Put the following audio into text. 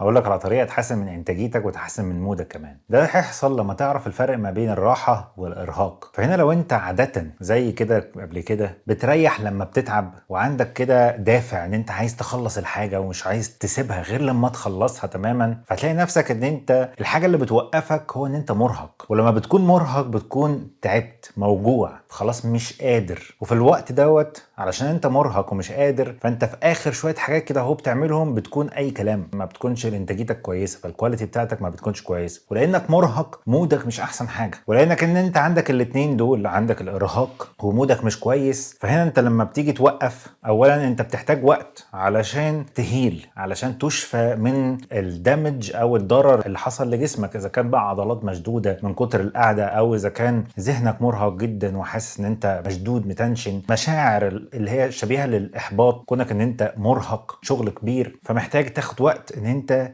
هقول لك على طريقه تحسن من انتاجيتك وتحسن من مودك كمان. ده هيحصل لما تعرف الفرق ما بين الراحة والارهاق. فهنا لو انت عادة زي كده قبل كده بتريح لما بتتعب وعندك كده دافع ان انت عايز تخلص الحاجة ومش عايز تسيبها غير لما تخلصها تماما، فتلاقي نفسك ان انت الحاجة اللي بتوقفك هو ان انت مرهق، ولما بتكون مرهق بتكون تعبت موجوع خلاص مش قادر. وفي الوقت دوت علشان انت مرهق ومش قادر، فانت في اخر شوية حاجات كده اهو بتعملهم بتكون اي كلام، ما بتكونش انتاجيتك كويسه، فال quality بتاعتك ما بتكونش كويسه، ولانك مرهق مودك مش احسن حاجه، ولانك ان انت عندك الاتنين دول، عندك الارهاق ومودك مش كويس. فهنا انت لما بتيجي توقف، اولا انت بتحتاج وقت علشان ت heal، علشان تشفى من ال damage او الضرر اللي حصل لجسمك، اذا كان بقى عضلات مشدودة من كتر القعده، او اذا كان ذهنك مرهق جدا وحاسس ان انت مشدود متنشن، مشاعر اللي هي شبيهه للاحباط، كونك ان انت مرهق شغل كبير، فمحتاج تاخد وقت ان انت